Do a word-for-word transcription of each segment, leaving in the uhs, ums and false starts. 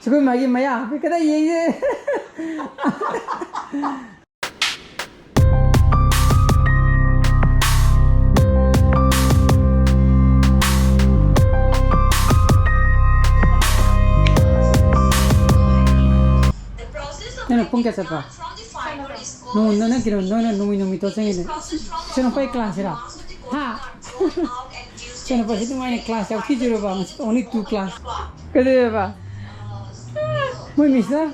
ꯑꯩꯈꯣꯏ ꯃꯥꯒꯤ ꯃꯌꯥ ꯍꯥꯞꯄꯤ ꯀꯗꯥꯏ ꯌꯦꯡꯉꯦ? ꯅꯪꯅ ꯄꯨꯡ ꯀꯌꯥ ꯆꯠꯄ? ꯅꯣꯡ ꯅꯪ ꯀꯩꯅꯣ ꯅꯣꯏꯅ ꯅꯣꯡꯃꯩ ꯅꯣꯡꯃꯩ ꯇꯧꯔ ꯆꯪꯉꯤꯅꯦ꯫ ꯁꯤ ꯅꯈꯣꯏ ꯀ꯭ꯂꯥꯁꯁꯤꯔꯥ? ꯍꯥ? ꯁꯤ ꯅꯈꯣꯏꯁꯤ ꯅꯨꯡꯉꯥꯏꯅ ꯀ꯭ꯂꯥꯁ ꯌꯥꯎꯈꯤꯗꯣꯏꯔꯕ? ꯉꯁꯤ only two class꯫ ꯀꯩꯗꯧꯋꯦꯕ? ꯃꯣꯏ ꯃꯤꯁꯅ?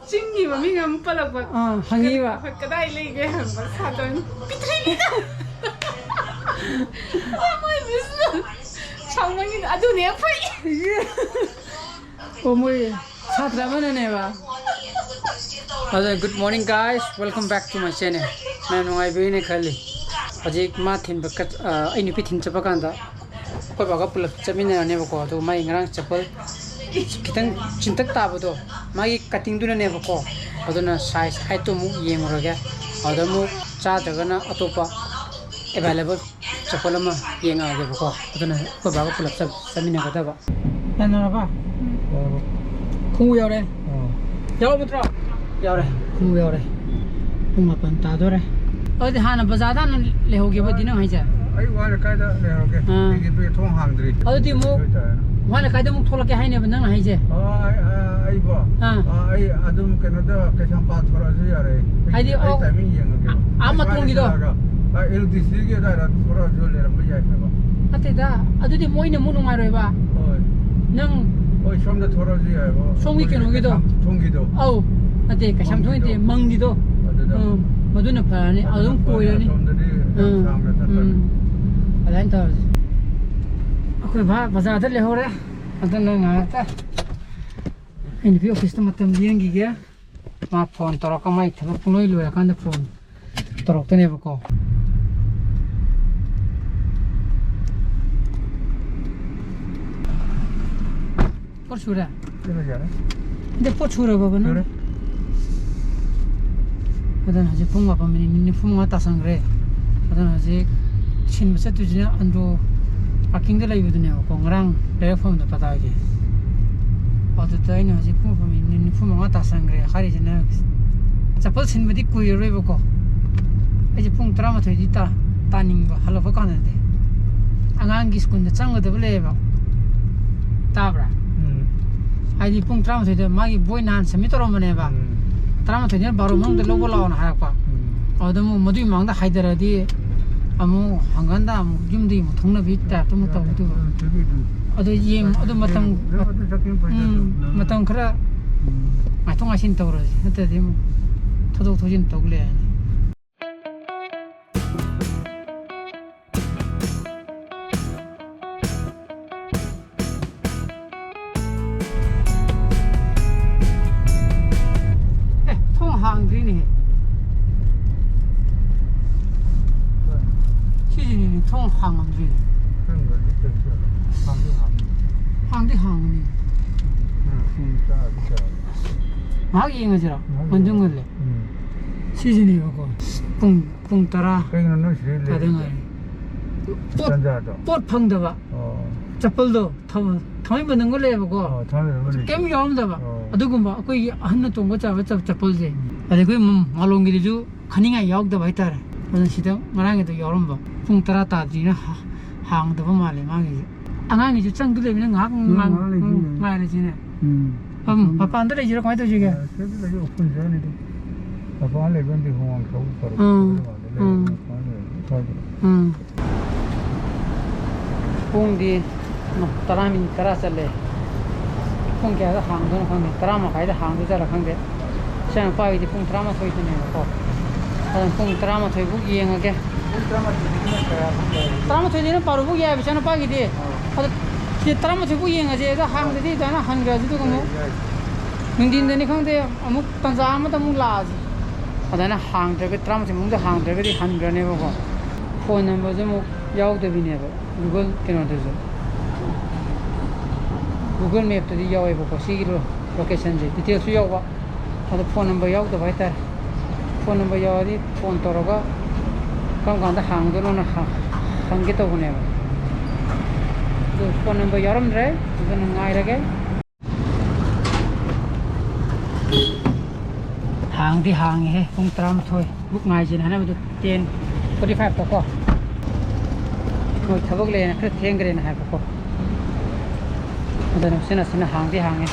ꯆꯤꯡꯒꯤ ꯃꯃꯤꯡ ꯑꯃ ꯄꯜꯂꯛꯄ꯫ ꯑꯥ, ꯍꯪꯉꯤꯕ꯫ ꯀꯗꯥꯏ ꯂꯩꯒꯦ ꯍꯪꯕ ꯁꯥꯇ꯭ꯔꯅ ꯄꯤꯊ꯭ꯔꯤꯕꯤꯗ꯫ ꯃꯣꯏ ꯃꯤꯁꯅ ꯁꯥꯎꯅꯤꯡꯉꯤꯗꯣ ꯑꯗꯨꯅꯦ ꯐꯩ꯫ ꯑꯣ, ꯃꯣꯏ ꯁꯥꯇ꯭ꯔ ꯑꯃꯅꯅꯦꯕ꯫ ꯑꯗꯣ, good morning guys, welcome back to my channel. ꯃꯌꯥꯝ ꯅꯨꯡꯉꯥꯏꯕꯤꯔꯤꯅꯦ ꯈꯜꯂꯤ꯫ ꯍꯧꯖꯤꯛ ꯃꯥ ꯊꯤꯟꯕ ꯀꯠ-, ꯑ, ꯑꯩ ꯅꯨꯄꯤ ꯊꯤꯟ ꯆꯠꯄ ꯀꯥꯟꯗ ꯑꯩꯈꯣꯏ ꯕꯥꯒ ꯄꯨꯂꯞ ꯆꯠꯃꯤꯟꯅꯔꯅꯦꯕꯀꯣ꯫ ꯑꯗꯨꯒ ꯃꯥꯒꯤ ꯉꯔꯥꯡ ꯆꯄꯜ ꯈꯤꯇꯪ ꯆꯤꯟꯇꯛ ꯇꯥꯕꯗꯣ, ꯃꯥꯒꯤ cuttingꯗꯨꯅꯅꯦꯕꯀꯣ꯫ ꯑꯗꯨꯅ size heightꯇꯣ ꯑꯃꯨꯛ ꯌꯦꯡꯉꯨꯔꯒꯦ꯫ ꯑꯗꯨꯗ ꯑꯃꯨꯛ ꯆꯥꯗ꯭ꯔꯒꯅ ꯑꯇꯣꯞꯄ available ꯆꯄꯜ ꯑꯃ ꯌꯦꯡꯉꯛꯑꯒꯦꯕꯀꯣ꯫ ꯑꯗꯨꯅ ꯑꯩꯈꯣꯏ ꯕꯥꯒ ꯄꯨꯂꯞ ꯆꯠ-, ꯆꯠꯃꯤꯟꯅꯒꯗꯕ꯫ ꯌꯥꯅꯔꯕ? ꯎꯝ꯫ ꯈꯣꯡꯎꯞ ꯌꯥꯎꯔꯦ꯫ ꯑꯣ꯫ ꯌꯥꯎꯔꯕ ꯅꯠꯇ꯭ꯔꯣ? ꯌꯥꯎꯔꯦ꯫ ꯈꯣꯡꯎꯞ ꯌꯥꯎꯔꯦ꯫ ꯄꯨꯡ ꯃꯥꯄꯟ ꯇꯥꯗꯣꯔꯦ꯫ ꯑꯗꯨꯗꯤ ꯍꯥꯟꯅ ꯕꯖꯥꯔꯗ ꯍꯥꯟꯅ ꯂꯩꯍꯧꯒꯦꯕ, ꯗꯤ ꯅꯪ ꯍꯥꯏꯁꯦ? ꯑꯩ ꯋꯥ ꯂꯩꯀꯥꯏꯗ ꯂꯩꯍꯧꯔꯒꯦ꯫ ꯑꯥ꯫ ꯑꯩꯒꯤ ꯊꯣꯡ ꯍꯥꯡꯗ꯭ꯔꯤ꯫ ꯑꯗꯨꯗꯤ ꯑꯃꯨꯛ ꯑꯗꯨ ꯑꯣꯏꯇꯥꯔꯦ꯫ ꯋꯥ ꯂꯩꯀꯥꯏꯗ ꯑꯃꯨꯛ ꯊꯣꯛꯂꯛꯀꯦ ꯍꯥꯏꯅꯦꯕ ꯅꯪꯅ ꯍꯥꯏꯁꯦ? ꯑꯥ, ꯑꯩ, ꯑꯥ, ꯑꯩꯕꯣ? ꯑꯥ꯫ ꯑꯥ, ꯑꯩ ꯑꯗꯨꯝ ꯀꯩꯅꯣꯗ ꯀꯩꯁꯥꯝꯄꯥꯠ ꯊꯣꯔꯛꯑꯁꯨ ꯌꯥꯔꯦ꯫ ꯍꯥꯏꯗꯤ, ꯑꯩ ꯑꯣ, timing ꯌꯦꯡꯉꯒꯦ꯫ ꯑꯥ, ꯑꯥ, ꯑꯩ ꯁ꯭ꯋꯥꯏꯗ ꯃꯇꯣꯟꯒꯤꯗꯣ? ꯊꯣꯔꯛꯑꯒ, ꯑꯥ, LDCꯒꯤ ꯑꯗꯥꯏꯗ ꯊꯣꯔꯛꯑꯁꯨ ꯂꯩꯔꯝꯕ ꯌꯥꯏ ꯍꯥꯏꯕ꯫ ꯅꯠꯇꯦꯗ, ꯑꯗꯨꯗꯤ ꯃꯣꯏꯅ ꯑꯃꯨꯛ ꯅꯨꯡꯉꯥꯏꯔꯣꯏꯕ꯫ ꯍꯣꯏ꯫ ꯅꯪ ꯍꯣꯏ, ꯁꯣꯝꯗ ꯊꯣꯔꯛꯑꯁꯨ ꯌꯥꯏꯕ꯫ ꯁꯣꯝꯒꯤ ꯑꯩꯈꯣꯏ ꯀꯩꯅꯣꯒꯤꯗꯣ? ꯀꯩꯁꯥꯝ-, ꯊꯣꯡꯒꯤꯗꯣ꯫ ꯑꯧ꯫ ꯅꯠꯇꯦ, ꯀꯩꯁꯥꯝ ꯊꯣꯡ ꯅꯠꯇꯦ, ꯊꯣꯡꯒꯤꯗꯣ꯫ ꯃꯪꯒꯤꯗꯣ꯫ ꯑꯗꯨꯗ꯫ ꯎꯝ, ꯃꯗꯨꯅ ꯐꯔꯅꯤ, ꯑꯗꯨꯅ ꯑꯗꯨꯝ ꯐꯔꯦ, ꯀꯣꯏꯔꯅꯤ꯫ ꯑꯁꯣꯝꯗꯗꯤ ꯌꯥꯝ ꯎꯝ, ꯁꯥꯡꯅ ꯆꯠꯇꯔꯦ꯫ ꯎꯝ꯫ ꯑꯗꯨꯃꯥꯏꯅ ꯇꯧꯔꯁꯤ꯫ ꯑꯩꯈꯣꯏ ꯕꯥ ꯕꯖꯥꯔꯗ ꯂꯩꯍꯧꯔꯦ꯫ ꯑꯗꯨꯅ ꯉꯥꯏꯍꯥꯛꯇ ꯑꯩ ꯅꯨꯄꯤ officeꯇ ꯃꯇꯝ ꯂꯦꯟꯈꯤꯒꯦ꯫ ꯃꯥ phone ꯇꯧꯔꯛꯀ, ꯃꯥꯏ ꯊꯕꯛ ꯄꯨꯡꯂꯣꯏ ꯂꯣꯏꯔꯀꯥꯟꯗ phone ꯇꯧꯔꯛꯇꯣꯏꯅꯦꯕꯀꯣ꯫ ꯄꯣꯠ ꯁꯨꯔꯦ? ꯁꯤꯅ ꯌꯥꯔꯦ꯫ ꯑꯗ ꯄꯣꯠ ꯁꯨꯔꯕꯕ ꯅꯪ? ꯁꯨꯔꯦ꯫ ꯑꯗꯨꯅ ꯍꯧꯖꯤꯛ ꯄꯨꯡ ꯃꯥꯄꯟ minute ꯅꯤꯐꯨ ꯃꯉꯥ ꯇꯥꯁꯟꯈ꯭ꯔꯦ꯫ ꯑꯗꯨꯅ ꯍꯧꯖꯤꯛ ꯁꯤꯟꯕ ꯆꯠꯇꯣꯏꯁꯤꯅ ꯑꯟꯗ꯭ꯔꯣ parkingꯗ ꯂꯩꯕꯗꯨꯅꯦꯕꯀꯣ, ꯉꯔꯥꯡ ꯂꯩꯔꯛꯐꯝꯗ ꯄꯇꯥꯒꯤ꯫ ꯑꯗꯨꯗ ꯑꯩꯅ ꯍꯧꯖꯤꯛ ꯄꯨꯡ ꯅꯤꯐꯨ ꯃꯉꯥ ꯇꯥꯁꯟꯈ꯭ꯔꯦ ꯍꯥꯏꯔꯤꯁꯤꯅ꯫ ꯆꯄꯜ ꯁꯤꯟꯕꯗꯤ ꯀꯨꯏꯔꯔꯣꯏꯕꯀꯣ꯫ ꯑꯩꯁꯦ ꯄꯨꯡ ꯇꯔꯥꯃꯥꯊꯣꯏꯗꯤ ꯇꯥ ꯇꯥꯅꯤꯡꯕ ꯍꯜꯂꯛꯄ ꯀꯥꯟꯗꯗꯤ꯫ ꯑꯉꯥꯡꯒꯤ ꯁ꯭ꯀꯨꯜꯗ ꯆꯪꯒꯗꯕ ꯂꯩꯌꯦꯕ꯫ ꯇꯥꯕ꯭ꯔꯥ? ꯎꯝ꯫ ꯍꯥꯏꯗꯤ ꯄꯨꯡ ꯇꯔꯥꯃꯥꯊꯣꯏꯗ ꯃꯥꯒꯤ ꯕꯣꯏ ꯅꯍꯥꯟ ꯁꯕꯃꯤꯠ ꯇꯧꯔꯝꯕꯅꯦꯕ꯫ ꯎꯝ꯫ ꯇꯔꯥꯃꯥꯊꯣꯏꯗꯅ ꯕꯥꯔꯣ ꯃꯅꯨꯡꯗ ꯂꯧꯕ ꯂꯥꯛꯑꯣꯅ ꯍꯥꯏꯔꯛꯄ꯫ ꯎꯝ꯫ ꯑꯗꯨꯗ ꯑꯃꯨꯛ ꯃꯗꯨꯒꯤ ꯃꯃꯥꯡꯗ ꯍꯥꯏꯗꯔꯗꯤ ꯑꯃꯨꯛ ꯍꯪꯒꯟꯗ ꯑꯃꯨꯛ ꯌꯨꯝꯗꯒꯤ ꯑꯃꯨꯛ ꯊꯣꯡꯅꯕꯤ ꯇꯥꯏꯞꯇ ꯑꯃꯨꯛ ꯇꯧꯗꯣꯏꯕ꯫ ꯑꯗꯨ ꯌꯦꯡ-, ꯑꯗꯨ ꯃꯇꯝ, ꯑꯗꯨ ꯆꯠꯈꯤꯕꯅ ꯐꯩꯗ ꯎꯝ, ꯑꯗꯨꯝ꯫ ꯃꯇꯝ ꯈꯔ ꯎꯝ꯫ ꯉꯥꯏꯊꯣꯛ ꯉꯥꯏꯁꯤꯟ ꯇꯧꯔꯁꯤ, ꯅꯠꯇ꯭ꯔꯗꯤ ꯑꯃꯨꯛ ꯊꯧꯗꯣꯛ ꯊꯧꯖꯤꯟ ꯇꯧ ꯂꯩꯔꯅꯤ꯫ ꯑꯦ, ꯊꯣꯡ ꯍꯥꯡꯗ꯭ꯔꯤꯅꯦ꯫ ꯁꯤꯁꯤꯅꯤꯅꯦ, ꯊꯣꯡ ꯍꯥꯡꯉꯝꯗ꯭ꯔꯤꯅꯦ꯫ ꯍꯥꯡꯗꯤ ꯍꯥꯡꯉꯤ꯫ ꯍꯥꯡꯗꯤ ꯍꯥꯡꯉꯅꯤ꯫ ꯎꯝ, ꯄꯨꯡ ꯇꯔꯥꯗꯤ ꯇꯥꯔꯦ꯫ ꯉꯥꯏꯍꯥꯛ ꯌꯦꯡꯉꯁꯤꯔꯣ? ꯉꯥꯏꯍꯥꯛ ꯉꯟꯁꯨ ꯌꯦꯡꯉꯣ꯫ ꯉꯜꯂꯦ꯫ ꯎꯝ꯫ ꯁꯤꯁꯤꯅꯦꯕꯀꯣ꯫ ꯄꯨꯡ, ꯄꯨꯡ ꯇꯔꯥ ꯀꯩꯅꯣ ꯅꯣꯏ ꯁꯤꯗ ꯇꯥꯗ ꯂꯩꯔꯤꯁꯦ? ꯉꯥꯏꯔꯤ꯫ ꯄꯣꯠ, ꯇꯟꯖꯥꯗꯣ? ꯄꯣꯠ ꯐꯪꯗꯕ꯫ ꯑꯣ꯫ ꯆꯄꯜꯗꯣ ꯊꯝ-, ꯊꯥꯡꯃꯩꯕꯟꯗꯒ ꯂꯩꯌꯦꯕꯀꯣ꯫ ꯑꯣ, ꯊꯥꯡꯃꯩꯕꯟꯗ ꯂꯩꯇꯦ꯫ ꯀꯩꯝ ꯌꯥꯎꯔꯝꯗꯕ꯫ ꯑꯣ꯫ ꯑꯗꯨꯒꯨꯝꯕ ꯑꯩꯈꯣꯏꯒꯤ ꯑꯍꯟꯅ ꯇꯣꯡꯕ ꯆꯥꯕ ꯆ-, ꯆꯄꯜꯁꯦ꯫ ꯎꯝ꯫ ꯑꯗꯩ ꯑꯩꯈꯣꯏ ꯃ-, ꯃꯥꯂꯣꯝꯒꯤꯗꯨꯁꯨ ꯈꯟꯅꯤꯡꯉꯥꯏ ꯌꯥꯎꯗꯕ ꯍꯥꯏꯇꯥꯔꯦ꯫ ꯑꯗꯨꯅ ꯁꯤꯗ ꯉꯔꯥꯡꯒꯤꯗꯣ ꯌꯥꯎꯔꯝꯕ꯫ ꯄꯨꯡ ꯇꯔꯥ ꯇꯥꯗ꯭ꯔꯤꯅ ꯍꯥ-, ꯍꯥꯡꯗꯕ ꯃꯥꯜꯂꯦ ꯃꯥꯒꯤꯁꯦ꯫ ꯑꯉꯥꯡꯒꯤꯁꯨ ꯆꯪꯗ ꯂꯩꯕꯅꯤꯅ ꯉꯥꯏꯍꯥꯛ ꯎꯝ, ꯉꯥꯏ-, ꯉꯥꯏꯍꯥꯛ ꯂꯩꯈꯤꯅꯦ꯫ ꯎꯝ, ꯉꯥꯏꯔꯁꯤꯅꯦ꯫ ꯎꯝ꯫ ꯎꯝ, ꯃꯄꯥꯟꯗ ꯂꯩꯁꯤꯔꯣ ꯀꯃꯥꯏꯅ ꯇꯧꯁꯤꯒꯦ? ꯑ, ꯁꯤꯗ ꯂꯩꯌꯨ, ꯎꯐꯨꯟ ꯆꯥꯅꯤꯗ꯫ ꯃꯄꯥꯟ ꯂꯩꯕꯅꯗꯤ ꯍꯨꯃꯥꯡ ꯁꯧꯕ ꯐꯔꯛ ꯎꯝ, ꯇꯥꯗꯧ ꯃꯥꯜꯂꯦ꯫ ꯎꯝ꯫ ꯂꯩꯕ ꯃꯄꯥꯟ ꯂꯩꯕ ꯐꯔꯦ꯫ ꯎꯝ꯫ ꯄꯨꯡꯗꯤ ꯇꯔꯥ ꯃꯤꯅꯤꯠ ꯇꯔꯥ ꯆꯠꯂꯦ꯫ ꯄꯨꯡ ꯀꯌꯥꯗ ꯍꯥꯡꯗꯣꯏꯅꯣ ꯈꯪꯗꯦ꯫ ꯇꯔꯥ ꯃꯈꯥꯏꯗ ꯍꯥꯡꯗꯣꯏꯖꯥꯠꯂ ꯈꯪꯗꯦ꯫ ꯏꯆꯥꯅꯨꯄꯥꯒꯤꯗꯤ ꯄꯨꯡ ꯇꯔꯥꯃꯥꯊꯣꯏꯗꯅꯦꯕꯀꯣ꯫ ꯑꯗꯨꯅ ꯄꯨꯡ ꯇꯔꯥꯃꯥꯊꯣꯏ ꯐꯥꯎ ꯌꯦꯡꯉꯒꯦ꯫ ꯄꯨꯡ ꯇꯔꯥꯃꯥꯊꯣꯏꯗꯒꯤꯅ ꯀꯌꯥ ꯐꯥꯎ ꯂꯩ? ꯇꯔꯥꯃꯥꯊꯣꯏꯗꯩꯅ ꯕꯥꯔꯣ ꯐꯥꯎ ꯌꯥꯏꯑꯕ ꯏꯆꯥꯅꯨꯄꯥꯒꯤꯗꯤ꯫ ꯑꯣ꯫ ꯑꯗꯣ ꯁꯤ ꯇꯔꯥꯃꯥꯊꯣꯏ ꯐꯥꯎ ꯌꯦꯡꯉꯁꯦ꯫ ꯑꯗꯣ ꯍꯥꯡꯗꯗꯤ ꯑꯗꯨꯃꯥꯏꯅ ꯍꯟꯈ꯭ꯔꯁꯤ ꯑꯗꯨꯒ ꯑꯃꯨꯛ ꯌꯥꯏ, ꯌꯥꯏ꯫ ꯅꯨꯡꯊꯤꯟꯗꯅꯤ ꯈꯪꯗꯦ, ꯑꯃꯨꯛ ꯇꯥꯟꯖꯥ ꯑꯃꯗ ꯑꯃꯨꯛ ꯂꯥꯛꯑꯁꯤ꯫ ꯑꯗꯨꯃꯥꯏꯅ ꯍꯥꯡꯗ꯭ꯔꯒ ꯇꯔꯥꯃꯥꯊꯣꯏ ꯃꯅꯨꯡꯗ ꯍꯥꯡꯗ꯭ꯔꯒꯗꯤ ꯍꯟꯈ꯭ꯔꯅꯦꯕꯀꯣ꯫ ꯐꯣꯟ ꯅꯝꯕꯔꯁꯨ ꯑꯃꯨꯛ ꯌꯥꯎꯗꯕꯤꯅꯦꯕ꯫ ꯒꯨꯒꯜ ꯀꯩꯅꯣꯗꯁꯨ, ꯒꯨꯒꯜ ꯃꯦꯞꯇꯗꯤ ꯌꯥꯎꯋꯦꯕꯀꯣ, ꯁꯤꯒꯤ ꯂꯣ-, ꯂꯣꯀꯦꯁꯟꯁꯦ ꯗꯤꯇꯦꯜꯁꯁꯨ ꯌꯥꯎꯕ꯫ ꯑꯗꯣ ꯐꯣꯟ ꯅꯝꯕꯔ ꯌꯥꯎꯗꯕ ꯍꯥꯏꯇꯥꯔꯦ꯫ ꯐꯣꯟ ꯅꯝꯕꯔ ꯌꯥꯎꯔꯗꯤ ꯐꯣꯟ ꯇꯧꯔꯒ ꯀꯔꯝ ꯀꯥꯟꯗ ꯍꯥꯡꯗꯣꯏꯅꯣꯅ ꯍ-, ꯍꯪꯒꯦ ꯇꯧꯕꯅꯦꯕ꯫ ꯑꯗꯨ ꯐꯣꯟ ꯅꯝꯕꯔ ꯌꯥꯎꯔꯝꯗ꯭ꯔꯦ, ꯑꯗꯨꯅ ꯉꯥꯏꯔꯒꯦ꯫ ꯍꯥꯡꯗꯤ ꯍꯥꯡꯉꯦꯍꯦ, ꯄꯨꯡ ꯇꯔꯥꯃꯥꯊꯣꯏ꯫ ꯕꯨꯛ ꯉꯥꯏꯁꯦꯅ ꯍꯥꯏꯅꯕꯗꯣ ꯇꯦꯟ ꯐꯣꯔꯇꯤ ꯐꯥꯏꯚꯇꯀꯣ꯫ ꯃꯣꯏ ꯊꯕꯛ ꯂꯩꯌꯦꯅ ꯈꯔ ꯊꯦꯡꯈ꯭ꯔꯦꯅ ꯍꯥꯏꯕꯀꯣ꯫ ꯑꯗꯨꯅ ꯁꯤꯅ, ꯁꯤꯅ ꯍꯥꯡꯗꯤ ꯍꯥꯡꯉꯦ꯫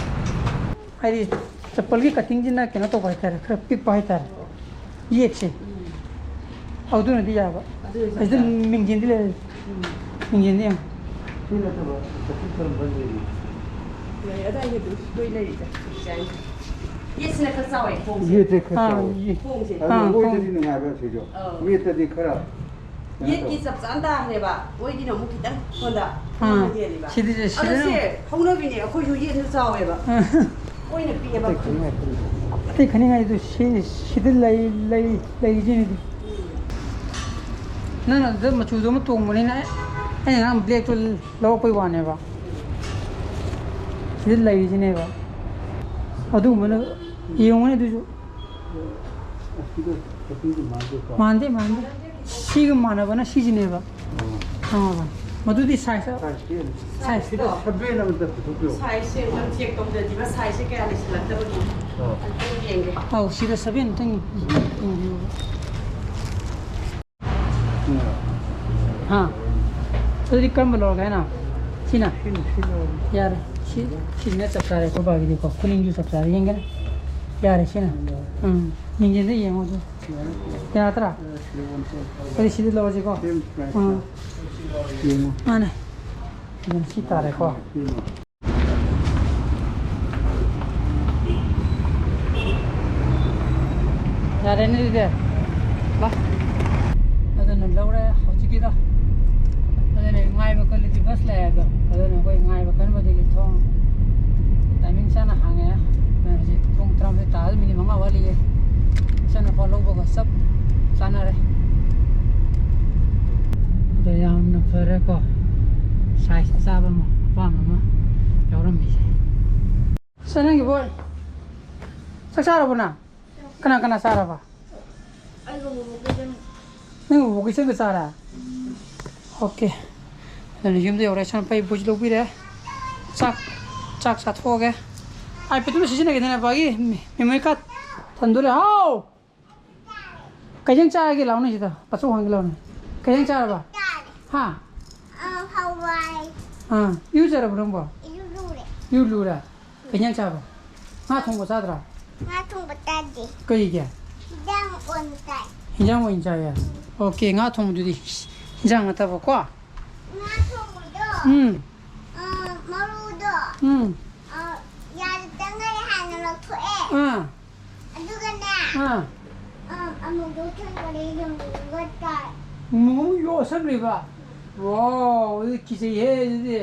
ꯍꯥꯏꯗꯤ ꯆꯄꯜꯒꯤ ꯀꯇꯤꯡꯁꯤꯅ ꯀꯩꯅꯣ ꯇꯧꯕ ꯍꯥꯏꯇꯥꯔꯦ, ꯈꯔ ꯄꯤꯛꯄ ꯍꯥꯏꯇꯥꯔꯦ꯫ ꯌꯦꯠꯁꯦ꯫ ꯑꯗꯨꯅꯗꯤ ꯌꯥꯕ꯫ ꯑꯗꯨ ꯑꯣꯏꯔꯁꯨ ꯑꯁꯤꯗ ꯌꯥꯏ꯫ ꯃꯤꯡꯁꯦꯟꯗꯤ ꯂꯩꯔꯦ꯫ ꯎꯝ꯫ ꯃꯤꯡꯁꯦꯟꯗꯤ ꯌꯦꯡꯉꯣ꯫ ꯁꯤ ꯅꯠꯇꯕ ꯀꯇꯤꯡ ꯀꯔꯝꯕ ꯂꯩꯔꯤ? ꯂꯩ, ꯑꯗꯥꯏꯗ ꯑꯗꯨꯝ ꯂꯣꯏ ꯂꯩꯔꯤꯗ꯫ ꯗꯤꯖꯥꯏꯟ꯫ ꯌꯦꯠꯁꯤꯅ ꯈꯔ ꯆꯥꯎꯋꯦ ꯈꯣꯡꯁꯦ꯫ ꯌꯦꯠꯁꯦ ꯈꯔ ꯑꯥ, ꯆꯥꯎꯋꯦ꯫ ꯌꯦ-, ꯑꯗꯨ ꯑꯥ, ꯃꯣꯏꯗꯗꯤ ꯈꯣꯡ-, ꯅꯨꯡꯉꯥꯏꯕ ꯁꯤꯁꯨ꯫ ꯑꯧ꯫ ꯌꯦꯠꯇꯗꯤ ꯈꯔ ꯀꯩꯅꯣ ꯌꯦꯠꯀꯤ ꯇꯧꯋꯦ꯫ ꯆꯞ ꯆꯥꯅ ꯇꯥꯈ꯭ꯔꯦꯕ꯫ ꯃꯣꯏꯒꯤꯅ ꯑꯃꯨꯛ ꯈꯤꯇꯪ ꯁꯣꯝꯗ ꯑꯥ꯫ ꯍꯦꯜꯂꯤꯕ꯫ ꯁꯤꯗꯤ, ꯁꯤꯗꯤ ꯑꯗꯣ ꯁꯤ ꯑꯗꯨꯝ ꯍꯧꯅꯕꯤꯅꯦ꯫ ꯑꯩꯈꯣꯏꯁꯨ ꯌꯦꯠꯅ ꯆꯥꯎꯋꯦꯕ꯫ ꯑꯥ꯫ ꯑꯣꯏꯅ ꯄꯤꯛꯑꯦꯕ꯫ ꯑꯇꯩ ꯈꯟꯅꯤꯡꯉꯥꯏ ꯂꯩꯇꯦ꯫ ꯑꯇꯩ ꯈꯟꯅꯤꯡꯉꯥꯏꯗꯨ ꯁꯤ, ꯁꯤꯗ ꯂꯩ, ꯂꯩ, ꯂꯩꯔꯤꯁꯤꯅꯗꯤ꯫ ꯎꯝ꯫ ꯅꯪꯅ ꯑꯗꯨ ꯃꯆꯨꯗꯨ ꯑꯃ ꯇꯣꯡꯕꯅꯤꯅ ꯑꯩꯅ ꯉꯔꯥꯡ ꯕ꯭ꯂꯦꯛꯇꯨ ꯂꯧꯔꯛꯄꯩ ꯋꯥꯅꯦꯕ꯫ ꯁꯤꯗ ꯂꯩꯔꯤꯁꯤꯅꯦꯕ꯫ ꯑꯗꯨꯒꯨꯝꯕꯅ ꯌꯦꯡꯉꯨꯅꯦ ꯑꯗꯨꯁꯨ꯫ ꯑꯁꯤꯒ ꯀꯇꯤꯡꯗꯤ ꯃꯥꯟꯗꯦꯀꯣ꯫ ꯃꯥꯟꯗꯦ, ꯃꯥꯟꯗꯦ꯫ ꯁꯤꯒ ꯃꯥꯟꯅꯕꯅ ꯁꯤꯁꯤꯅꯦꯕ꯫ ꯑꯣ꯫ ꯈꯪꯉꯕ? ꯃꯗꯨꯗꯤ ꯁꯥꯏꯖ, ꯁꯥꯏꯖꯇꯤ ꯑꯗꯨꯝ ꯁꯥꯏꯖ꯫ ꯁꯤꯗ ꯁꯚꯦꯟ ꯑꯃꯇ ꯄꯨꯊꯣꯛꯄꯤꯌꯨ꯫ ꯁꯥꯏꯖꯁꯦ ꯑꯝꯇꯪ ꯆꯦꯛ ꯇꯧꯖꯗ꯭ꯔꯤꯕ, ꯁꯥꯏꯖꯁꯦ ꯀꯌꯥ ꯂꯩꯁꯤꯜꯂꯛꯇꯕꯒꯤ꯫ ꯑꯣ꯫ ꯑꯝꯇꯪ ꯌꯦꯡꯒꯦ꯫ ꯑꯧ, ꯁꯤꯗ ꯁꯚꯦꯟ ꯑꯝꯇꯪ ꯌꯦꯡꯕꯤꯌꯨ꯫ ꯍꯥ? ꯑꯗꯨꯗꯤ ꯀꯔꯝꯕ ꯂꯧꯔꯒꯦ ꯍꯥꯏꯅꯣ? ꯁꯤꯅ? ꯁꯤꯅ, ꯁꯤ ꯂꯧꯔꯒꯦ꯫ ꯌꯥꯔꯦ꯫ ꯁꯤ, ꯁꯤꯁꯤꯅ ꯆꯞ ꯆꯥꯔꯦ ꯑꯩꯈꯣꯏ ꯕꯥꯒꯤꯗꯤꯀꯣ꯫ ꯈꯨꯅꯤꯡꯁꯨ ꯆꯞ ꯆꯥꯔꯦ꯫ ꯌꯦꯡꯒꯦꯅꯦ꯫ ꯌꯥꯔꯦ ꯁꯤꯅ꯫ ꯎꯝ꯫ ꯌꯦꯡꯒꯦꯗ ꯌꯦꯡꯉꯣ ꯑꯗꯨ꯫ ꯌꯥꯔꯦ꯫ ꯌꯥꯗ꯭ꯔꯥ? ꯑꯗꯨꯗꯤ ꯁꯤꯗ ꯂꯧꯔꯁꯤꯀꯣ꯫ ꯁꯦꯝ ꯄ꯭ꯔꯥꯏꯁ ꯎꯝ꯫ ꯌꯦꯡꯉꯣ꯫ ꯃꯥꯅꯦ꯫ ꯑꯗꯨꯝ ꯁꯤ ꯇꯥꯔꯦꯀꯣ꯫ ꯌꯦꯡꯉꯣ꯫ ꯌꯥꯔꯦꯅꯦ ꯑꯗꯨꯗꯤ꯫ ꯂꯥ꯫ ꯑꯗꯨꯅ ꯂꯧꯔꯦ ꯍꯧꯖꯤꯛꯀꯤꯗꯣ꯫ ꯑꯗꯨꯅ ꯉꯥꯏꯕ ꯀꯜꯂꯗꯤ ꯕꯁ ꯂꯥꯛꯑꯦ ꯑꯗꯣ꯫ ꯑꯗꯨꯅ ꯑꯩꯈꯣꯏ ꯉꯥꯏꯕ ꯀꯟꯕꯗꯒꯤ ꯊꯣꯡ timing ꯆꯥꯅ ꯍꯥꯡꯉꯦ꯫ ꯑꯗꯨꯅ ꯍꯧꯖꯤꯛ ꯄꯨꯡ ꯇꯔꯥꯃꯥꯊꯣꯏ ꯇꯥꯕꯗ ꯃꯤꯅꯤꯠ ꯃꯉꯥ ꯋꯥꯠꯂꯤꯌꯦ꯫ ꯏꯆꯥꯅꯨꯄꯥ ꯂꯧꯕꯒ ꯆꯞ ꯆꯥꯅꯔꯦ꯫ ꯑꯗꯣ ꯌꯥꯝꯅ ꯐꯔꯦꯀꯣ꯫ Size ꯑꯆꯥꯕ ꯑꯃ, ꯑꯄꯥꯝꯕ ꯑꯃ ꯌꯥꯎꯔꯝꯃꯤꯁꯦ꯫ ꯁꯦ, ꯅꯪꯒꯤꯕꯣ꯫ ꯆꯥꯛ ꯆꯥꯔꯕꯣ ꯅꯪ? ꯀꯅꯥ ꯀꯅꯥ ꯆꯥꯔꯕ? ꯑꯩꯒ ꯕꯣꯕꯣꯛꯀ ꯏꯆꯟ꯫ ꯅꯪ ꯕꯣꯕꯣꯛꯀ ꯏꯆꯟꯒ ꯆꯥꯔꯦ? OK꯫ ꯑꯗꯨꯅ ꯌꯨꯝꯗ ꯌꯧꯔꯦ, ꯏꯆꯥꯅꯨꯄꯥꯒꯤ ꯕꯣꯏꯁꯤ ꯂꯧꯕꯤꯔꯦ꯫ ꯆꯥꯛ, ꯆꯥꯛ ꯆꯥꯊꯣꯛꯑꯒꯦ꯫ iPad ꯇꯨꯅ ꯁꯤꯖꯤꯟꯅꯒꯦꯗꯅ ꯕꯥꯒꯤ memory card꯫ ꯊꯟꯗꯣꯔꯦ꯫ ꯍꯥꯎ! ꯀꯩ ꯏꯟꯖꯥꯡ ꯆꯥꯔꯒꯦ? ꯂꯥꯎꯅꯦ ꯁꯤꯗ꯫ ꯄꯆꯧ ꯍꯪꯒꯦ ꯂꯥꯎꯅꯦ꯫ ꯀꯩ ꯏꯟꯖꯥꯡ ꯆꯥꯔꯕ? ꯆꯥꯔꯦ꯫ ꯍꯥ? ꯑ, ꯍꯋꯥꯏ꯫ ꯑꯥ, ꯏꯔꯨꯖꯔꯕꯣ ꯅꯪꯕꯣ? ꯏꯔꯨ ꯂꯨꯔꯦ꯫ ꯏꯔꯨ ꯂꯨꯔꯦ? ꯀꯩ ꯏꯟꯖꯥꯡ ꯆꯥꯕ? ꯉꯥ ꯊꯣꯡꯕ ꯆꯥꯗ꯭ꯔꯥ? ꯉꯥ ꯊꯣꯡꯕ ꯆꯥꯗꯦ꯫ ꯀꯩꯒꯤ? ꯏꯟꯖꯥꯡ ꯑꯣꯏꯅ ꯆꯥꯏ꯫ ꯏꯟꯖꯥꯡ ꯑꯣꯏꯅ ꯆꯥꯏꯌꯦ? ꯎꯝ꯫ ꯑꯣꯀꯦ, ꯉꯥ ꯊꯣꯡꯕꯗꯨꯗꯤ ꯏꯟꯖꯥꯡ ꯅꯠꯇꯕꯀꯣ? ꯉꯥ ꯊꯣꯡꯕꯗꯣ, ꯎꯝ꯫ ꯑ, ꯃꯔꯨꯗꯣ, ꯎꯝ꯫ ꯑ, ꯌꯥꯗ ꯇꯪꯉꯥꯏ ꯍꯥꯟꯅ ꯂꯧꯊꯣꯛꯑꯦ꯫ ꯑꯥ꯫ ꯑꯗꯨꯒꯅꯦ, ꯑꯥ꯫ ꯑ, ꯑꯃꯨꯛ ꯌꯣꯠꯁꯟꯈꯔꯦ, ꯌꯨꯡꯉꯒ ꯆꯥꯏ꯫ ꯑꯃꯨꯛ ꯌꯣꯠꯁꯟꯈ꯭ꯔꯤꯕ? ꯋꯥꯎ, ꯑꯗꯨꯗꯤ ꯀꯤꯖꯩꯍꯦ, ꯑꯗꯨꯗꯤ꯫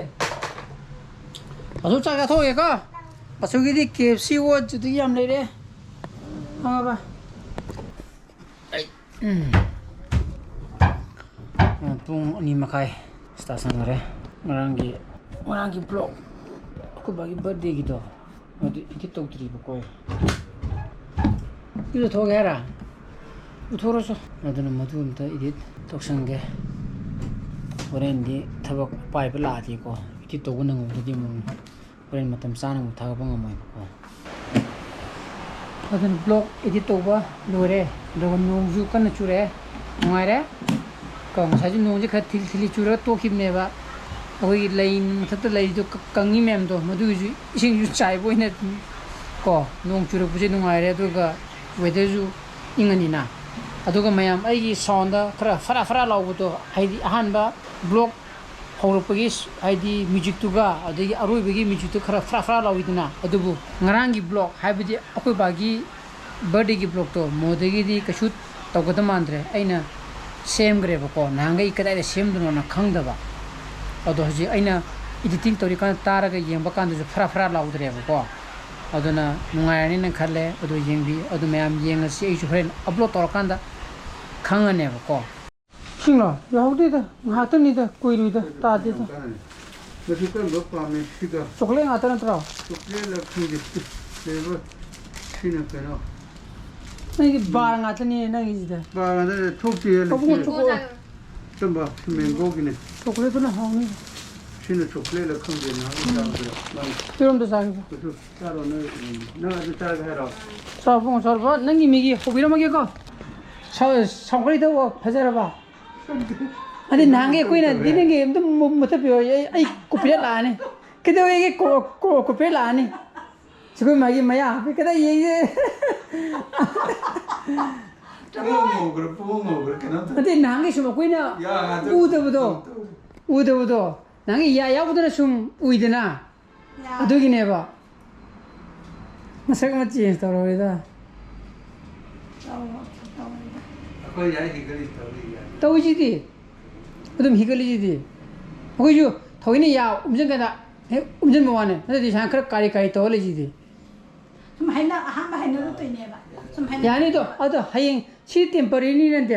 ꯑꯗꯨ ꯆꯥꯛ ꯆꯥꯊꯣꯛꯑꯒꯦꯀꯣ꯫ ꯄꯥꯁꯨꯒꯤꯗꯤ ꯀꯦ ꯑꯦꯐ ꯁꯤ ꯑꯣ ꯑꯗꯨꯗꯤ ꯌꯥꯝ ꯂꯩꯔꯦ꯫ ꯈꯪꯉꯕ? ꯑꯩ, ꯎꯝ꯫ ꯄꯨꯡ ꯑꯅꯤ ꯃꯈꯥꯏ ꯇꯥꯁꯟꯈꯔꯦ꯫ ꯉꯔꯥꯡꯒꯤ, ꯉꯔꯥꯡꯒꯤ ꯕ꯭ꯂꯣꯛ, ꯑꯩꯈꯣꯏ ꯕꯥꯒꯤ ꯕꯥꯔꯗꯦꯒꯤꯗꯣ, ꯑꯗꯨ ꯏꯗꯤꯠ ꯇꯧꯗ꯭ꯔꯤꯕꯀꯣ ꯑꯩ꯫ ꯏꯔꯨꯖꯊꯣꯛꯑꯒꯦ ꯍꯥꯏꯔ? ꯂꯨꯊꯣꯛꯔꯁꯨ꯫ ꯑꯗꯨꯅ ꯃꯗꯨ ꯑꯝꯇ ꯏꯗꯤꯠ ꯇꯧꯁꯟꯒꯦ꯫ ꯍꯣꯔꯦꯟꯗꯤ ꯊꯕꯛ ꯄꯥꯏꯕ ꯂꯥꯛꯑꯗꯤꯀꯣ, ꯏꯗꯤꯠ ꯇꯧꯕ ꯅꯪꯍꯧꯗ꯭ꯔꯗꯤ ꯑꯃꯨꯛ ꯍꯣꯔꯦꯟ ꯃꯇꯝ ꯆꯥꯅ ꯑꯃꯨꯛ ꯊꯥꯒꯠꯄ ꯉꯝꯃꯣꯏꯕꯀꯣ꯫ ꯑꯗꯨꯅ ꯕ꯭ꯂꯣꯛ ꯏꯗꯤꯠ ꯇꯧꯕ ꯂꯣꯏꯔꯦ, ꯑꯗꯨꯒ ꯅꯣꯡꯁꯨ ꯀꯟꯅ ꯆꯨꯔꯛꯑꯦ, ꯅꯨꯡꯉꯥꯏꯔꯦ꯫ ꯀꯣ, ꯉꯁꯥꯏꯁꯨ ꯅꯣꯡꯁꯦ ꯈꯔ ꯊꯤꯂꯤ ꯊꯤꯂꯤ ꯆꯨꯔꯒ ꯇꯣꯛꯈꯤꯕꯅꯦꯕ꯫ ꯑꯩꯈꯣꯏꯒꯤ ꯂꯩ ꯃꯊꯛꯇ ꯂꯩꯔꯤꯗꯣ ꯀ-, ꯀꯪꯉꯤ ꯃꯌꯥꯝꯗꯣ, ꯃꯗꯨꯒꯤꯁꯨ ꯏꯁꯤꯡꯁꯨ ꯆꯥꯏꯕ ꯑꯣꯏꯅ, ꯀꯣ, ꯅꯣꯡ ꯆꯨꯔꯛꯄꯁꯦ ꯅꯨꯡꯉꯥꯏꯔꯦ, ꯑꯗꯨꯒ ꯋꯦꯗꯔꯁꯨ ꯏꯪꯉꯅꯤꯅ꯫ ꯑꯗꯨꯒ ꯃꯌꯥꯝ, ꯑꯩꯒꯤ ꯁꯥꯎꯟꯗ ꯈꯔ ꯐꯔꯥ ꯐꯔꯥ ꯂꯥꯎꯕꯗꯣ, ꯍꯥꯏꯗꯤ ꯑꯍꯥꯟꯕ ꯕ꯭ꯂꯣꯛ ꯍꯧꯔꯛꯄꯒꯤ ꯁ-, ꯍꯥꯏꯗꯤ ꯃ꯭ꯌꯨꯖꯤꯛꯇꯨꯒ ꯑꯗꯒꯤ ꯑꯔꯣꯏꯕꯒꯤ ꯃ꯭ꯌꯨꯖꯤꯛꯇꯨ ꯈꯔ ꯐꯔꯥ ꯐꯔꯥ ꯂꯥꯎꯏꯗꯅ, ꯑꯗꯨꯕꯨ ꯉꯔꯥꯡꯒꯤ ꯕ꯭ꯂꯣꯛ, ꯍꯥꯏꯕꯗꯤ ꯑꯩꯈꯣꯏ ꯕꯥꯒꯤ ꯕꯥꯔꯗꯦꯒꯤ ꯕ꯭ꯂꯣꯛꯇꯣ ꯃꯣꯗꯒꯤꯗꯤ ꯀꯩꯁꯨ ꯇꯧꯒꯗ ꯃꯥꯟꯗ꯭ꯔꯦ꯫ ꯑꯩꯅ ꯁꯦꯝꯈ꯭ꯔꯦꯕꯀꯣ, ꯅꯍꯥꯟꯈꯩ ꯀꯗꯥꯏꯗ ꯁꯦꯝꯗꯣꯏꯅꯣꯅ ꯈꯪꯗꯕ꯫ ꯑꯗꯣ ꯍꯧꯖꯤꯛ ꯑꯩꯅ ꯏꯗꯤꯇꯤꯡ ꯇꯧꯔꯤꯀꯥꯟꯗ ꯇꯥꯔꯒ ꯌꯦꯡꯕ ꯀꯥꯟꯗꯁꯨ ꯐꯔꯥ ꯐꯔꯥ ꯂꯥꯎꯗ꯭ꯔꯦꯕꯀꯣ꯫ ꯑꯗꯨꯅ ꯅꯨꯡꯉꯥꯏꯔꯅꯤꯅ ꯈꯜꯂꯦ꯫ ꯑꯗꯨ ꯌꯦꯡꯕꯤ-, ꯑꯗꯨ ꯃꯌꯥꯝ ꯌꯦꯡꯉꯁꯤ꯫ ꯑꯩꯁꯨ ꯍꯣꯔꯦꯟ ꯑꯞꯂꯣꯗ ꯇꯧꯔꯀꯥꯟꯗ ꯈꯪꯉꯅꯦꯕꯀꯣ꯫ ꯏꯁꯤꯡꯂꯣ? ꯌꯥꯍꯧꯗꯦꯗ, ꯉꯥꯏꯍꯥꯛꯇꯅꯤꯗ, ꯀꯨꯏꯔꯣꯏꯗ, ꯇꯥꯗꯦꯗ꯫ ꯃꯁꯤ ꯀꯔꯝꯕ ꯄꯥꯝꯃꯤ? ꯁꯤꯒ? ꯆꯣꯀ꯭ꯂꯦꯠ ꯉꯥꯛꯇ ꯅꯠꯇ꯭ꯔꯣ? ꯆꯣꯀ꯭ꯂꯦꯠꯂ ꯈꯪꯗꯦ, ꯐ꯭ꯂꯦꯚꯔ꯫ ꯁꯤꯅ ꯀꯩꯅꯣ? ꯅꯪꯒꯤ ꯕꯥꯔ ꯉꯥꯛꯇꯅꯤ ꯅꯪꯒꯤꯁꯤꯗ꯫ ꯕꯥꯔ ꯉꯥꯛꯇꯅꯦ, ꯊꯣꯛꯇꯦ, ꯂꯩꯇꯦ꯫ ꯄꯥꯕꯨꯡ ꯆꯣꯀꯣ-, ꯀꯔꯝꯕ? ꯃꯦꯡꯒꯣꯒꯤꯅꯦ꯫ ꯆꯣꯀ꯭ꯂꯦꯠꯇꯨꯅ ꯍꯥꯎꯅꯤ꯫ ꯁꯤꯅ ꯆꯣꯀ꯭ꯂꯦꯠꯂ ꯈꯪꯗꯦ, ꯅꯍꯥꯟ ꯆꯥꯕꯗ ꯃꯥꯅ ꯄꯤꯔꯣꯝꯗ ꯆꯥꯒꯦ꯫ ꯀꯩꯁꯨ ꯆꯥꯔꯣ, ꯅꯣꯏ, ꯎꯝ, ꯅꯪ ꯑꯗꯨ ꯆꯥꯒꯦ ꯍꯥꯏꯔꯣ? ꯆꯥꯎ, ꯏꯕꯨꯡꯉꯣ, ꯆꯥꯎ, ꯕꯕꯥ, ꯅꯪꯒꯤ ꯃꯤꯒꯤ ꯍꯧꯕꯤꯔꯝꯃꯒꯦꯀꯣ꯫ ꯁꯥ-, ꯁꯥꯎꯒ꯭ꯔꯤꯗꯣ ꯐꯖꯔꯕ? ꯑꯗꯩ ꯅꯍꯥꯟꯒꯤ ꯑꯩꯈꯣꯏꯅ ꯗꯤ ꯅꯪꯒꯤ ꯑꯝꯇ ꯃꯨ-, ꯃꯨꯊꯠꯄꯤꯌꯣ, ꯑꯩ, ꯑꯩ ꯀꯣꯄꯤꯔꯥꯏꯠ ꯂꯥꯛꯑꯅꯤ꯫ ꯀꯩꯗꯧꯋꯦꯒꯦ? ꯀꯣ-, ꯀꯣ-, ꯀꯣꯄꯤꯔꯥꯏꯠ ꯂꯥꯛꯑꯅꯤ꯫ ꯁꯤ ꯑꯩꯈꯣꯏ ꯃꯥꯒꯤ ꯃꯌꯥ ꯍꯥꯞꯄꯤ, ꯀꯗꯥꯏ ꯌꯦꯡꯁꯦ? ꯄꯨꯡ ꯉꯧꯈ꯭ꯔꯦ, ꯄꯨꯡ ꯉꯧꯈ꯭ꯔꯦ, ꯀꯩꯅꯣꯝ ꯇꯧꯔꯦ꯫ ꯅꯠꯇꯦ, ꯅꯍꯥꯟꯒꯤ ꯁꯨꯝ ꯑꯩꯈꯣꯏꯅ ꯌꯥ ꯉꯥꯛꯇ ꯎꯗꯕꯗꯣ, ꯇꯧꯔꯦ꯫ ꯎꯗꯕꯗꯣ, ꯅꯍꯥꯟꯒꯤ ꯌꯥ ꯌꯥꯎꯕꯗꯨꯅ ꯁꯨꯝ ꯎꯏꯗꯅ, ꯌꯥ꯫ ꯑꯗꯨꯒꯤꯅꯦꯕ꯫ ꯃꯁꯛ ꯑꯃ ꯆꯦꯟꯖ ꯇꯧꯔꯧꯔꯦꯗ꯫ ꯇꯧꯔꯣ, ꯇꯧꯔꯣ꯫ ꯑꯩꯈꯣꯏ ꯌꯥꯏ ꯍꯤꯒꯠꯂꯤ ꯇꯧꯔꯤ ꯌꯥꯏ꯫ ꯇꯧꯏꯁꯤꯗꯤ꯫ ꯑꯗꯨꯝ ꯍꯤꯒꯠꯂꯤꯁꯤꯗꯤ꯫ ꯑꯩꯈꯣꯏꯁꯨ ꯊꯑꯣꯏꯅ ꯌꯥ ꯎꯝꯁꯤꯟꯀꯥꯟꯗ ꯍꯦꯛ ꯎꯝꯁꯤꯟꯕ ꯋꯥꯅꯤ꯫ ꯅꯠꯇ꯭ꯔꯗꯤ ꯁꯨꯃꯥꯏꯅ ꯈꯔ ꯀꯥꯔꯤ ꯀꯥꯔꯤ ꯇꯧꯔ ꯂꯩꯁꯤꯗꯤ꯫ ꯁꯨꯝ ꯍꯥꯏꯅ-, ꯑꯍꯥꯟꯕ ꯍꯥꯏꯅꯔꯨꯗꯣꯏꯅꯦꯕ꯫ ꯁꯨꯝ ꯍꯥꯏꯅ- ꯌꯥꯅꯤꯗꯣ꯫ ꯑꯗꯣ ꯍꯌꯦꯡ ꯁꯤ ꯇꯦꯝꯄꯔꯦꯔꯤꯅꯤꯅꯗꯤ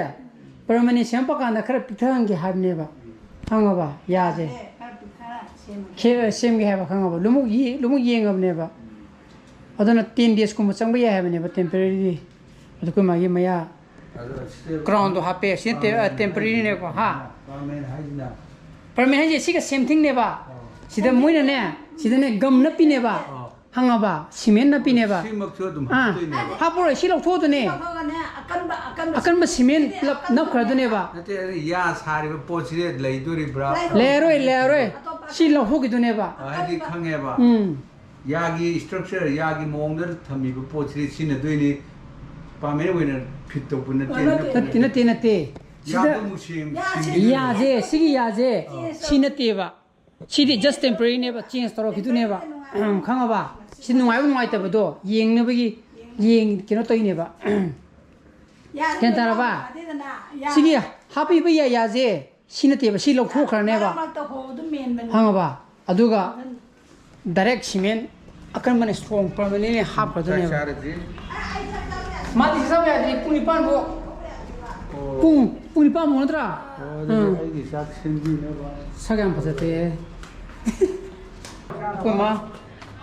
ꯄꯔꯃꯅꯦꯟ ꯁꯦꯝꯃꯛꯄ ꯀꯥꯟꯗ ꯈꯔ ꯄꯤꯛꯊꯍꯟꯒꯦ ꯍꯥꯏꯕꯅꯦꯕ꯫ ꯈꯪꯉꯕ? ꯌꯥꯁꯦ꯫ ꯌꯥꯁꯦ ꯈꯔ ꯄꯤꯛꯊꯔ ꯁꯦꯝꯃꯒꯦ꯫ ꯈꯦ-, ꯁꯦꯝꯒꯦ ꯍꯥꯏꯕ, ꯈꯪꯉꯕ? ꯂꯨꯃꯨꯛ ꯌꯦ-, ꯂꯨꯃꯨꯛ ꯌꯦꯡꯉꯕꯅꯦꯕ꯫ ꯑꯗꯨꯅ ꯇꯦꯟ ꯗꯦꯖꯀꯨꯝꯕ ꯆꯪꯕ ꯌꯥꯏ ꯍꯥꯏꯕꯅꯦꯕ ꯇꯦꯝꯄꯔꯦꯔꯤꯗꯤ꯫ ꯑꯗꯨ ꯑꯩꯈꯣꯏ ꯃꯥꯒꯤ ꯃꯌꯥ ꯑꯗꯣ ꯁꯤꯗ ꯀ꯭ꯔꯥꯎꯟꯗꯣ ꯍꯥꯞꯄꯦ꯫ ꯁꯤ ꯇꯦ-, ꯑ, ꯄꯥꯔꯃꯦꯟ ꯇꯦꯝꯄꯔꯦꯔꯤꯅꯦꯕꯀꯣ, ꯍꯥ? ꯄꯥꯔꯃꯦꯟ ꯍꯥꯏꯁꯤꯅ? ꯄꯥꯔꯃꯦꯟ ꯍꯥꯏꯁꯦ ꯁꯤꯒ ꯁꯦꯝ ꯊꯤꯡꯅꯦꯕ꯫ ꯑꯣ꯫ ꯁꯤꯗ ꯃꯣꯏꯅꯅꯦ, ꯁꯤꯗꯅꯦ ꯒꯝ ꯅꯞꯄꯤꯅꯦꯕ꯫ ꯑꯣ꯫ ꯈꯪꯉꯕ? ꯁꯤꯃꯦꯟ ꯅꯞꯄꯤꯅꯦꯕ꯫ ꯁꯤꯃꯛꯁꯨ ꯑꯗꯨꯝ ꯑꯥ꯫ ꯍꯥꯞꯇꯣꯏꯅꯦꯕ꯫ ꯍꯥꯞꯄꯔꯣꯏ, ꯁꯤ ꯂꯧꯊꯣꯛꯑꯗꯨꯅꯦ꯫ ꯂꯧꯊꯣꯛꯑꯒꯅꯦ, ꯑꯀꯟꯕ, ꯑꯀꯟꯕ ꯑꯀꯟꯕ ꯁꯤꯃꯦꯟ ꯁꯤꯗꯤ ꯄꯨꯂꯞ ꯑꯀꯟꯕ ꯅꯞꯈ꯭ꯔꯗꯨꯅꯦꯕ꯫ ꯅꯠꯇꯦ, ꯑꯗꯨ ꯌꯥ ꯁꯥꯔꯤꯕ ꯄꯣꯠꯁꯤꯗꯤ ꯂꯩꯗꯣꯔꯤꯕ꯭ꯔꯥ? ꯂꯩꯔꯣꯏ, ꯂꯩꯔꯣꯏ꯫ ꯑꯇꯣꯞꯄ ꯁꯤ ꯂꯧꯊꯣꯛꯈꯤꯗꯨꯅꯦꯕ꯫ ꯑ, ꯍꯥꯏꯗꯤ ꯑꯀꯟꯕ꯫ ꯈꯪꯉꯦꯕ꯫ ꯎꯝ꯫ ꯌꯥꯒꯤ structure, ꯌꯥꯒꯤ ꯃꯑꯣꯡꯗ ꯊꯝꯃꯤꯕ ꯄꯣꯠꯁꯤꯗꯤ ꯁꯤꯖꯤꯟꯅꯗꯣꯏꯅꯤ꯫ ꯄꯥꯔꯃꯦꯟ ꯑꯣꯏꯅ ꯐꯤꯠ ꯇꯧꯕ ꯅꯠꯇꯦ, ꯑ, ꯅꯠꯇꯦ, ꯅꯠꯇꯦ, ꯅꯠꯇꯦ, ꯅꯠꯇꯦ, ꯅꯠꯇꯦ꯫ ꯁꯤꯗ ꯌꯥꯗꯣ ꯑꯃꯨꯛ ꯁꯦꯝ-, ꯌꯥ ꯁꯦꯝ-, ꯁꯦꯝꯗꯣꯏꯅꯤ꯫ ꯌꯥꯁꯦ, ꯁꯤꯒꯤ ꯌꯥꯁꯦ, ꯑꯥ꯫ ꯁꯤ ꯅꯠꯇꯦꯕ꯫ ꯁꯤꯗꯤ just temporary ꯅꯦꯕ, ꯆꯦꯟꯖ ꯇꯧꯔꯛꯈꯤꯗꯨꯅꯦꯕ꯫ ꯎꯝ, ꯈꯪꯉꯕ? ꯁꯤ ꯅꯨꯡꯉꯥꯏꯕ ꯅꯨꯡꯉꯥꯏꯇꯕꯗꯣ ꯌꯦꯡꯅꯕꯒꯤ, ꯌꯦꯡ-, ꯀꯩꯅꯣ ꯇꯧꯔꯤꯅꯦꯕ꯫ ꯌꯥ ꯒ꯭ꯌꯥꯟ ꯇꯥꯔꯕ? ꯌꯥꯗꯦꯗꯅ, ꯌꯥ-, ꯁꯤꯒꯤ ꯍꯥꯞꯄꯤꯕ ꯌꯥ-, ꯌꯥꯁꯦ ꯁꯤ ꯅꯠꯇꯦꯕ, ꯁꯤ ꯂꯧꯊꯣꯛꯈ꯭ꯔꯅꯦꯕ꯫ ꯃꯔꯛ ꯃꯔꯛꯇ ꯍꯣꯕꯗꯨ ꯃꯦꯟꯕꯅꯤ꯫ ꯈꯪꯉꯕ? ꯑꯗꯨꯒ ꯑꯗꯨꯅ꯫ ꯗꯥꯏꯔꯦꯛ ꯁꯤꯃꯦꯟ ꯑꯀꯟꯕꯅ ꯏꯁꯇ꯭ꯔꯣꯡ ꯄꯔꯃꯅꯦꯟꯂꯤ ꯍꯥꯞꯈ꯭ꯔꯗꯣꯏꯅꯦꯕ꯫ ꯆꯥꯛ ꯆꯥꯔꯁꯤ꯫ ꯃꯥꯗꯤ ꯆꯥꯛ ꯆꯥꯕ ꯌꯥꯗ꯭ꯔꯤ, ꯄꯨꯡ ꯅꯤꯄꯥꯟ ꯐꯥꯎ꯫ ꯑꯣ꯫ ꯄꯨꯡ, ꯄꯨꯡ ꯅꯤꯄꯥꯟ ꯐꯥꯎ ꯅꯠꯇ꯭ꯔꯥ? ꯑꯣ, ꯑꯗꯨꯗꯤ ꯎꯝ꯫ ꯑꯩꯒꯤ ꯆꯥꯛ ꯁꯦꯝꯕꯤꯅꯕ꯫ ꯁꯛ ꯌꯥꯝ ꯐꯖꯗꯦ꯫ ꯑꯩꯈꯣꯏ ꯃꯥ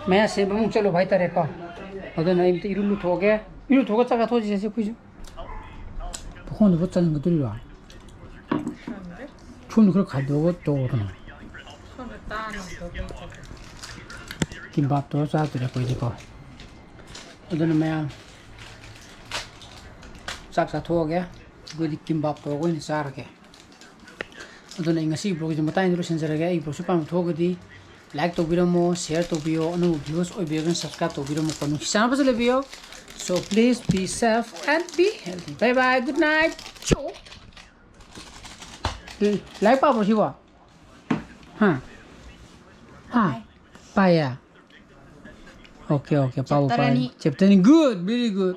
ꯃꯌꯥ ꯁꯦꯝꯕ ꯑꯃꯨꯛ ꯆꯠꯂꯨꯕ ꯍꯥꯏꯇꯥꯔꯦꯀꯣ꯫ ꯑꯗꯨꯅ ꯑꯩ ꯑꯝꯇ ꯏꯔꯨ ꯂꯨꯊꯣꯛꯑꯒꯦ꯫ ꯏꯔꯨ ꯂꯨꯊꯣꯛꯑꯒ ꯆꯥꯛ ꯆꯥꯊꯣꯛꯑꯁꯤ ꯑꯩꯈꯣꯏꯁꯨ꯫ ꯄꯨꯈꯝꯗꯨꯕꯨ ꯆꯟꯒꯗꯣꯔꯤꯕ꯭ꯔꯥ? ꯁꯣꯝꯗ ꯈꯔ ꯈꯥꯏꯗꯣꯛꯑꯒ ꯇꯧꯔꯣꯗꯅ꯫ ꯁꯣꯝꯗ ꯀꯤꯝꯕꯥꯞ ꯇꯧꯔ ꯆꯥꯗꯣꯏꯔꯦ ꯑꯩꯈꯣꯏꯗꯤꯀꯣ꯫ ꯑꯗꯨꯅ ꯃꯌꯥꯝ ꯆꯥꯛ ꯆꯥꯊꯣꯛꯑꯒꯦ꯫ ꯑꯩꯈꯣꯏꯗꯤ ꯀꯤꯝꯕꯥꯞ ꯇꯧꯔꯒ ꯑꯣꯏꯅ ꯆꯥꯔꯒꯦ꯫ ꯑꯗꯨꯅ ꯑꯩ ꯉꯁꯤꯒꯤ vlogꯁꯦ ꯃꯇꯥꯡꯁꯤꯗ ꯂꯣꯏꯁꯤꯟꯖꯔꯒꯦ꯫ ꯑꯩꯒꯤ vlogꯁꯦ ꯄꯥꯝꯕ ꯊꯣꯛꯑꯒꯗꯤ like ꯇꯧꯕꯤꯔꯝꯃꯣ, share ꯇꯧꯕꯤꯌꯣ, ꯑꯅꯧꯕ viewers ꯑꯣꯏꯕꯤꯔꯒꯅ subscribe ꯇꯧꯕꯤꯔꯝꯃꯣꯀꯣ꯫ ꯅꯨꯡꯁꯤ ꯆꯥꯟꯅꯕꯁꯨ ꯂꯩꯕꯤꯌꯣ꯫ So please be safe and be healthy. Bye bye, good night. ꯆꯣ꯫ ꯂꯥꯏꯔꯤꯛ ꯄꯥꯕ꯭ꯔꯣ ꯁꯤꯕꯣ? ꯍꯥ? ꯍꯥ? ꯄꯥꯏꯌꯦ? Okay, okay, ꯄꯥꯎ, chapter ꯄꯥꯎ꯫ ꯑꯅꯤ꯫ Chapter ꯑꯅꯤ꯫ Good, very good.